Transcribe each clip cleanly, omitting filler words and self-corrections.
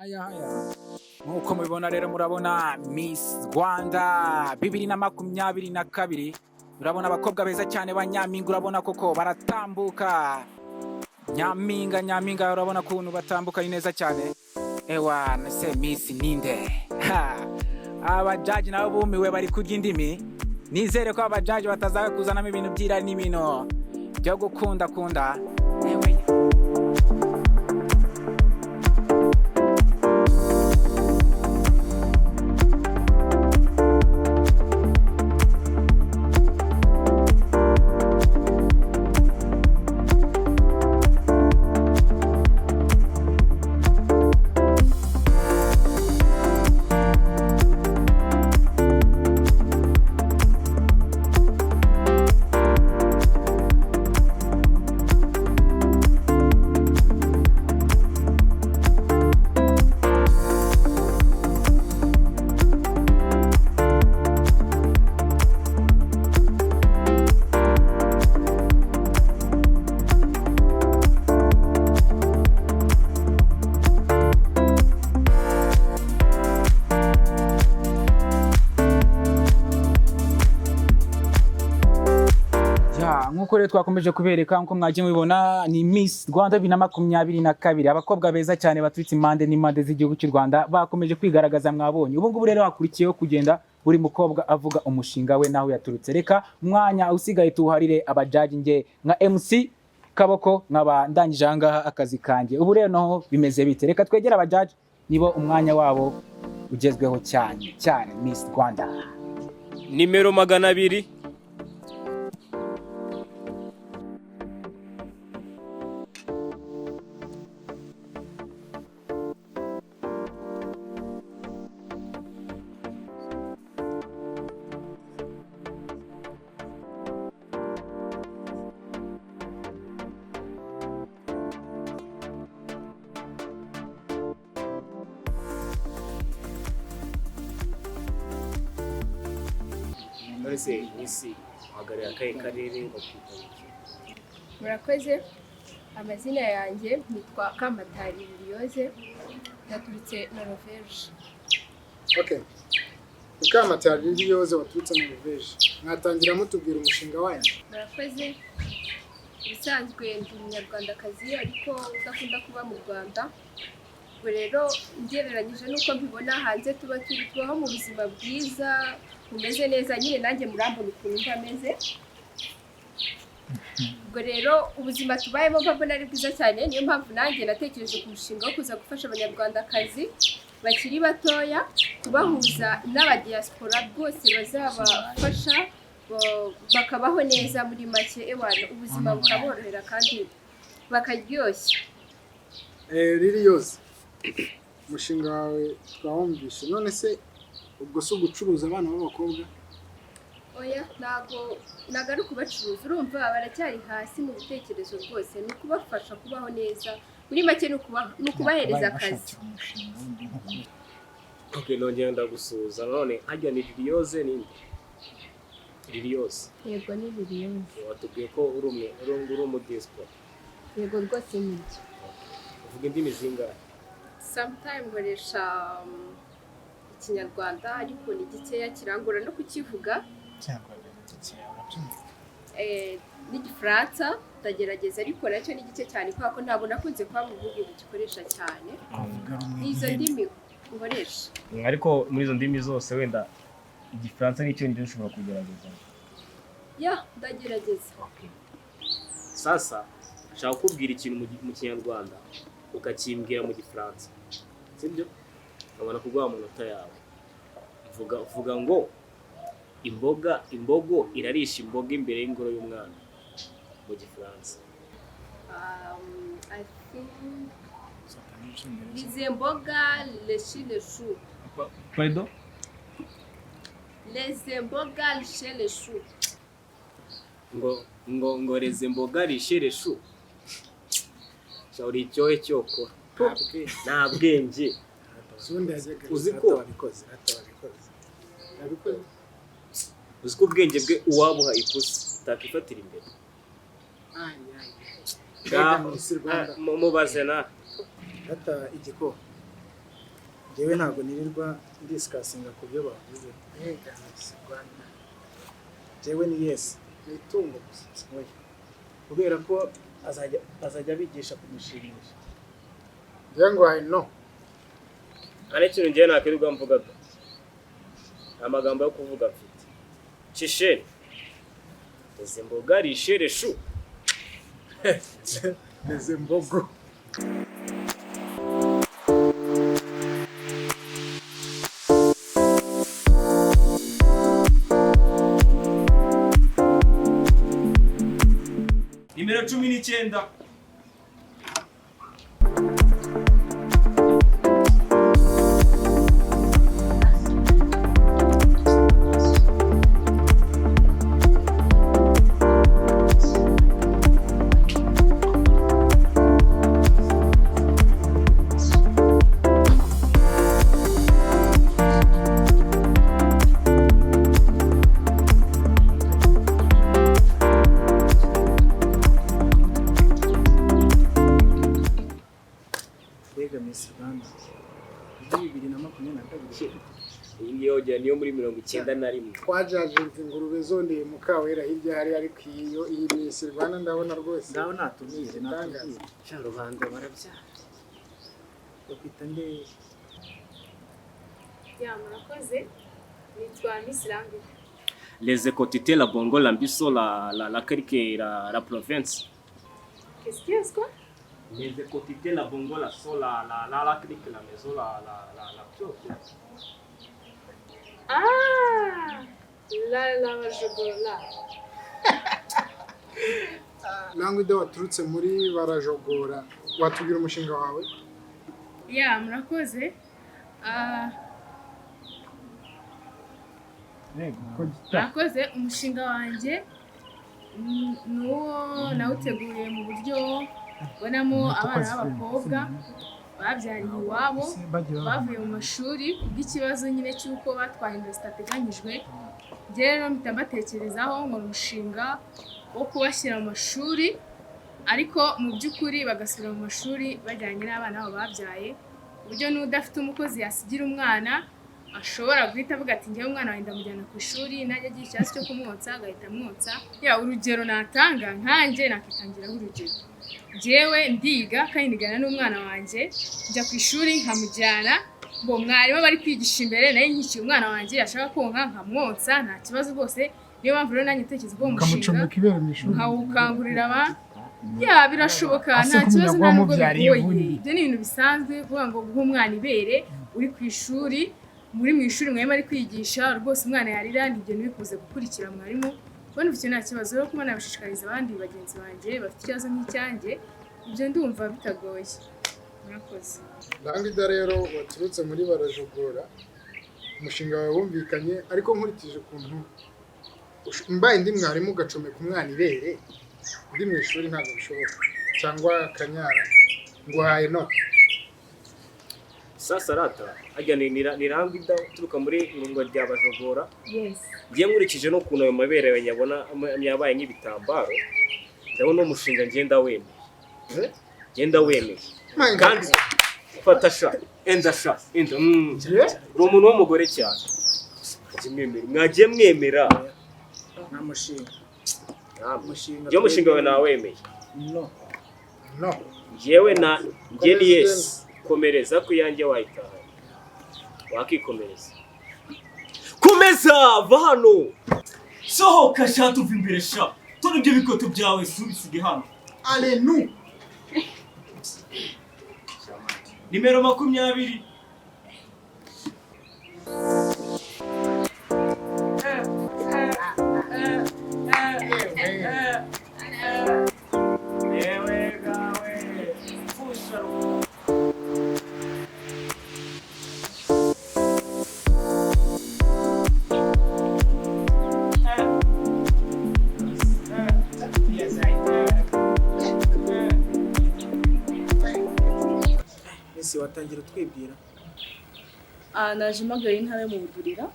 Aya aya, nk'uko mubibona rero, murabona Miss Rwanda 2022. Urabona abakobwa beza cyane ba Nyampinga, urabona koko baratambuka. Nyampinga, Nyampinga, urabona ukuntu batambuka, ni neza cyane. Ewa, nese Miss ninde? Ha! Abajaji nabo bumiwe, bari kurya indimi. Nizere ko abajaji batazabe kuzanamo ibintu by'irari n'ibintu byo gukunda kunda. Ewe. Ya, nk'uko rero twakomeje kubereka, nk'uko mwagiye mubibona, ni Miss Rwanda 2022. Abakobwa beza cyane baturutse impande n'impande z'igihugu cy'u Rwanda bakomeje kwigaragaza, mwabonye. Ubu ngubu rero hakurikiyeho kugenda buri mukobwa avuga umushinga we n'aho yaturutse. Reka umwanya usigaye tuwuharire abajaji. Nge nka MC Kaboko nkaba ndangije aha ngaha akazi kanjye. Ubu rero naho bimeze bite? Reka twegere abajaji, nibo umwanya wabo ugezweho cyane cyane. Miss Rwanda. Nimero 200. None se Miss, uhagarariye akahe karere, bakwita iki? Murakoze. Amazina yanjye nitwa Kamatari Liliose, naturutse Norvège. Okay. Mukamatari Liliose waturutse mu Norvège. Mwatangira mutubwira umushinga wanyu? Murakoze. Ubusanzwe ndi umunyarwandakazi ariko udakunda kuba mu Rwanda. Ubwo rero ngereranyije n'uko mbibona hanze, tuba turi tubaho mu buzima bwiza bumeze neza nyine, nanjye murambona ukuntu mba meze. Ubwo rero ubuzima tubayemo mba mbona ari bwiza cyane, niyo mpamvu nanjye natekereje ku mushinga wo kuza gufasha abanyarwandakazi bakiri batoya, kubahuza n'abadiaspora rwose bazabafasha bakabaho neza muri make, ewana ubuzima bukaborohera kandi bakaryoshya. Liliose, umushinga wawe twawumvishe. None se ubwo si ugucuruza abana b'abakobwa? Oya, ntago ari ukubacuruza. Urumva baracyari hasi mu bitekerezo rwose, ni ukubafasha kubaho neza muri make, ni ukubahereza akazi. Okay, nongera ndagusuhuza. None hajya ni Liliose, ninde Liliose? Yego, ni Liliose. Watubwiye ko uri umwe uri umudiaspora? Yego rwose, nibyo. Uvuga indimi zingahe? Sometime nkoresha ikinyarwanda ariko ni gikeya, kirangora no kukivuga. N'igifaransa ndagerageza ariko nacyo ni gike cyane, kubera ko ntabwo nakunze kuba mu bihugu bigikoresha cyane. Ni izo ndimi nkoresha. Ariko muri izo ndimi zose, wenda igifaransa n'icyongereza ushobora kugerageza? Ya, ndagerageza. Sasa nshaka kukubwira ikintu mu kinyarwanda, ukakimbwira mu gifaransa, sibyo? Nkabona kuguha amanota yawe. Vuga ngo imboga, imbogo irarisha imboga imbere y'ingoro y'umwami mu gifaransa. I think les imboga les les choux. Pardon? Les imboga chez les choux. Ngo les imboga rishe les choux. Uri icyohe cyokora, nta bwenge. Ubundi yajyaga Uzi ko- wabikoze, rata wabikoze. Yabikoze. Uzi ko ubwenge bwe uwabuha ipusi itakifatira imbere? Ay, ay, ay. Mbega Miss Rwanda. Mubaze na Rata igiko. Njyewe ntabwo nirirwa ndiscussinga ku byo bavuze. Mbega Miss Rwanda! Njyewe ni yes. Ni itungo gusa. Oya, kubera ko azajya abigisha kumushimisha. Njyewe ngo I no. Nta n'ikintu ngewe nakwirirwa mvuga da, nta magambo yo kuvuga mfite. Cisheri izi mboga rishere shu. Meze mbogo. Nimero 19. Mbega Miss Rwanda muri 2022! Iyi ngiyi yogera niyo muri 91. Twajajinze ingurube zondeye Mukawera hirya hari, ariko iyo iyi Miss Rwanda ndabona rwose. Ngaho natubwire, natubwire. Sha, rubanda barabyara. Bakwita nde? Ya, murakoze. Nitwa Miss Languida. Les écotité la bongo la mbiso la la la quelque la la province. Qu'est-ce qu'il y a, quoi? Les écotité la bongo la so la la la la clique la maison la la la la chose. Ah, la la la. Languida waturutse muri Barajogora, watubwira umushinga wawe? Ya, murakoze. Ah, murakoze. Umushinga wanjye nuwo nawuteguye mu buryo ubonamo abana b'abakobwa babyariye iwabo bavuye mu mashuri kubw'ikibazo nyine cy'uko batwaye inda zitateganyijwe. Njye rero mpita mbatekerezaho nkora umushinga wo kubashyira mu mashuri, ariko mu by'ukuri bagasubira mu mashuri bajyanye n'abana babo babyaye, ku buryo n'udafite umukozi yasigira umwana ashobora guhita avuga ati: "Njyewe umwana wanjye ndamujyana ku ishuri, najya agira ikibazo cyo kumwonsa agahita amwonsa." Ya, urugero natanga, nkanjye nakitangiraho urugero. Njyewe ndiga kandi nigana n'umwana wanjye, njya ku ishuri nkamujyana ngo mwarimu bari kwigisha imbere, nayo nkikiye umwana wanjye, yashaka konka nkamwonsa, nta kibazo rwose. Niyo mpamvu rero nanjye ntekereza ko uwo mushinga Ukamucomeka ibere mu ishuri? nkawukangurira aba ya, birashoboka. Ase Nta kibazo, kumenya nta nubwo wamubyariye bigoye. ubundi. Ibyo ni ibintu bisanzwe, kuvuga ngo guha umwana ibere uri ku ishuri, muri mu ishuri mwarimu ari kwigisha, rwose umwana yarira ntibyo ntibikuze gukurikira mwarimu. Kubona ufite nta kibazo rero, kuba nabishishikariza abandi bagenzi banjye bafite ikibazo nk'icyanjye, ibyo ndumva bitagoye. Murakoze. Languida rero waturutse muri Barajogora, umushinga wawe wumvikanye, ariko nkurikije ukuntu mbaye ndi mwarimu ugacomeka umwana ibere ndi mu ishuri, ntabwo bishoboka, cyangwa akanyara. Nguhaye no. Sasa rata ajya ni Languida uturuka muri irungo rya Bajogora. Yes. Ngiye nkurikije n'ukuntu ayo mabere yawe nyabona yabaye nk'ibitambaro, ndabona umushinga ngenda wemeye, ngenda wemeye. Kandi fata sha, enda sha, enda. Uri umuntu w'umugore cyane. Mwagiye mwemera, mwagiye mwemera. Nta mushinga. Umushinga. Njyewe umushinga wawe nawemeye. No. No. Njyewe na njye ni yes. Komereza ku yanjye wayitaha, wakikomereza. Komeza, va hano, sohoka sha, tuva imbere sha, tore ibyo bikoto byawe subisige hano. Allez nous. Nimero 20. Yewe gawe, fusha. Miss, watangira utwibwira? Ah, naje mpagaye intara yo mu Budurira.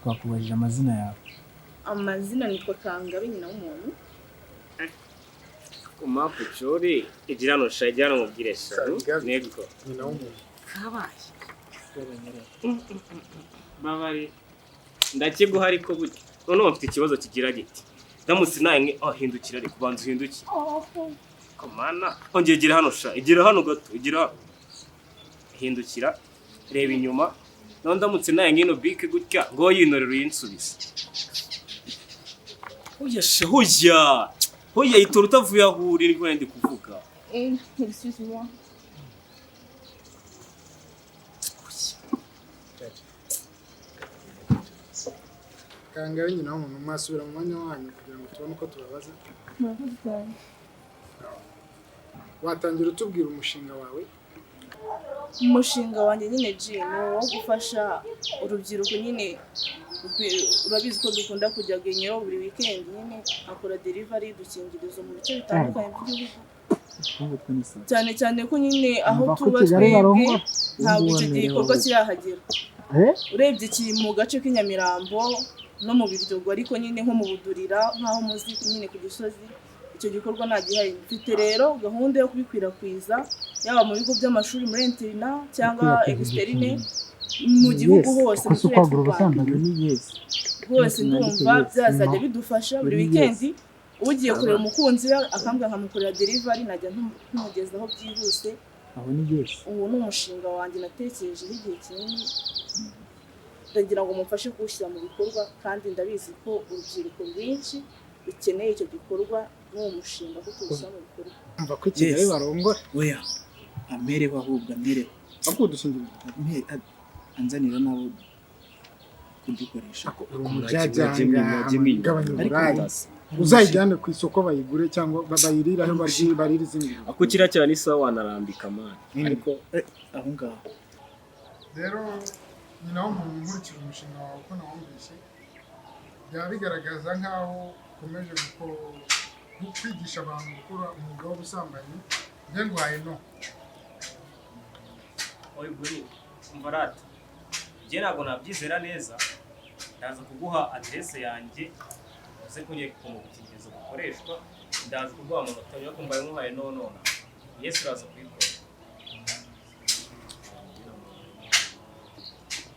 Twakubajije amazina yawe. Amazina nitwa Kangabe nyina w'umuntu. Umapucuri igira hano sha, igira hano mubwire sha. Gabi. Nego. Nyina w'umuntu. Kabaye. Babari. Ndakiguha ariko burya. Noneho mfite ikibazo kigira giti. Ndamutse nawe oh hindukira ariko banza uhindukire. Komana. Ongera igira hano sha, igira hano gato, igira hano. Hindukira, reba inyuma. Noneho ndamutse nawe nk'ino bike gutya ngo yinorere uyinsubize. Hoya sha, hoya. Hoya itora utavuye aho uri niko ndi kuvuga. Excuse-moi. Kangabe nyina w'umuntu, mwasubira mu mwanya wanyu kugira ngo tubone uko tubabaza. Murakoze cyane. Watangira utubwira umushinga wawe. Umushinga wanjye nyine G ni uwo gufasha urubyiruko nyine, urabizi ko dukunda kujya genyero buri weekend nyine, akora delivery udukingirizo mu bice bitandukanye by'igihugu, cyane cyane ko nyine aho Umva ko tuba Kigali twebwe barongora. ntabwo icyo Ubu gikorwa wemerewe. kirahagera. Urebye kiri mu gace k'i Nyamirambo no mu Biryogo, ariko nyine nko mu Budurira nk'aho muzi nyine ku Gisozi icyo gikorwa nta gihari. Mfite rero gahunda yo kubikwirakwiza yaba mu bigo by'amashuri, muri interina cyangwa externe, mu gihugu hose, mu Kuko turere kwagura tw'u Rwanda ubusambanyi ni yes. rwose. Yes, Ndumva yes. byazajya No. bidufasha buri Yes. weekend, ugiye kureba umukunzi we akambwira nkamukorera delivery, najya ntumugezaho byihuse. Aho ni yes. Ubu ni umushinga wanjye natekerejeho igihe kinini, ndagira ngo mumfashe kuwushyira mu bikorwa, kandi ndabizi ko urubyiruko rwinshi rukeneye icyo gikorwa n'uwo mushinga ko tuwushyira mu bikorwa. Umva ko i Kigali Yes. barongora. Oya, ampereho ahubwo ampereho. Ahubwo udukingirizo. Anzanira nabo kudukoresha. Uri umujyajyanga, gabanya Ariko uburaya. Uzayijyane ku isoko bayigure cyangwa bayirire aho barira izindi. Ako kiriya cyane isaha wanarambika mani. Ariko aho ngaho. Rero nyina w'umuntu, nkurikije umushinga wawe uko nawumvise, byaba bigaragaza nk'aho ukomeje kwigisha abantu gukora umwuga w'ubusambanyi. Njye nguhaye no. Oya guri, umva rata. Njye ntabwo nabyizera neza. Ndaza kuguha adresse yanjye uze kunyereka ukuntu udukingirizo bukoreshwa. Ndaza kuguha amanota yo kumva nkuhaye no nona. Yesu uraza kuyikora.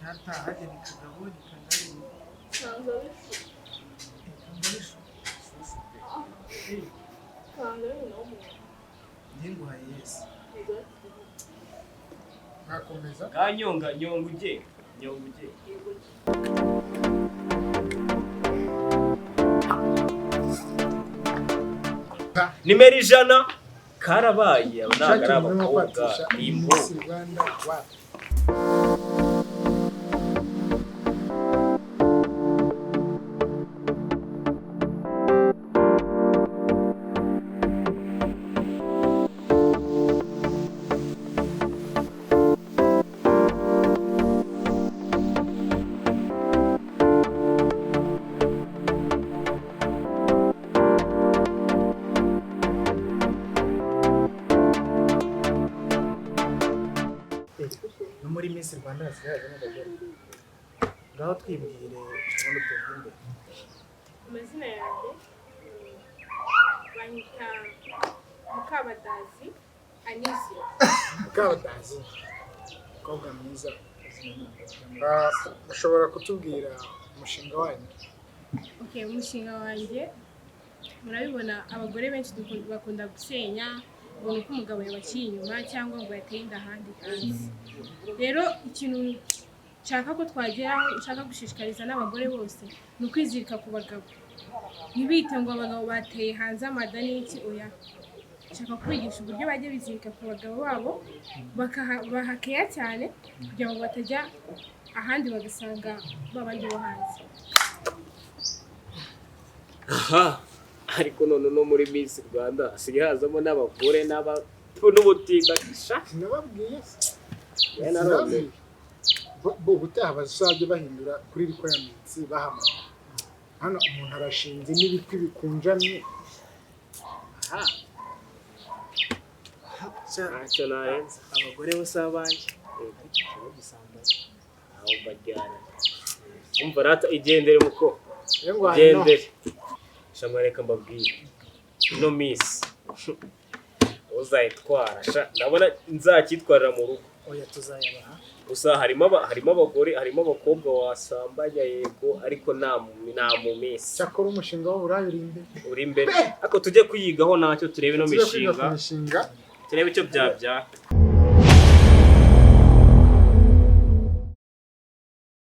Kata hajya ni kagabo ni kangari. Kangari. Njye nguhaye yes. Mwakomeza. Ga nyonga nyonga ujye nyonga ujye. Nimero 100 karabaye, abo ntabwo ari Ushake umuntu urimo abakobwa kwatisha ni imbogo. Miss Rwanda wapi. No muri Miss Rwanda hasigaye hazamo abagore. Ngaho twibwire ubundi tuvuge imbere. Amazina yanjye banyita Mukabadazi Anisia. Mukabadazi, umukobwa mwiza. Mushobora kutubwira umushinga wanyu? Okay, umushinga wanjye murabibona, abagore benshi bakunda gusenya, ubona uko umugabo yabaciye inyuma cyangwa ngo yateye inda ahandi hanze. Rero ikintu nshaka ko twageraho, nshaka gushishikariza n'abagore bose, ni ukwizirika ku bagabo, ntibite ngo abagabo bateye hanze amada n'iki, oya. Nshaka kubigisha uburyo bajya bizirika ku bagabo babo, bakabahakeya cyane kugira ngo batajya ahandi bagasanga babandi bo hanze. Aha, ariko none no muri Miss Rwanda hasigaye hazamo n'abagore n'ubutinda sha. Sinababwiye. Njye naromeye. Bo ubutaha bazajya bahindura kuri requirements bahamagara. Hano umuntu arashinze n'ibiti bikunjamye. Aha. Ntacyo narenza. Abagore bo si abanjye. Ariko gusambana. Aho mbajyana. Umva rata igendere muko. Rero nguhaye no. Igendere. Shamwa reka mbabwire. No Miss. Uzayitwara sha, ndabona nzacyitwarira mu rugo. Oya, tuzayabaha. Gusa harimo harimo abagore, harimo abakobwa wasambanya, yego, ariko nta mu minsi. Cyakora umushinga w'uburaya uri imbere. Uri imbere, ariko tujye kuyigaho ntacyo, turebe ino Tujye kwiga ku mishinga. mishinga. Turebe icyo byabyara.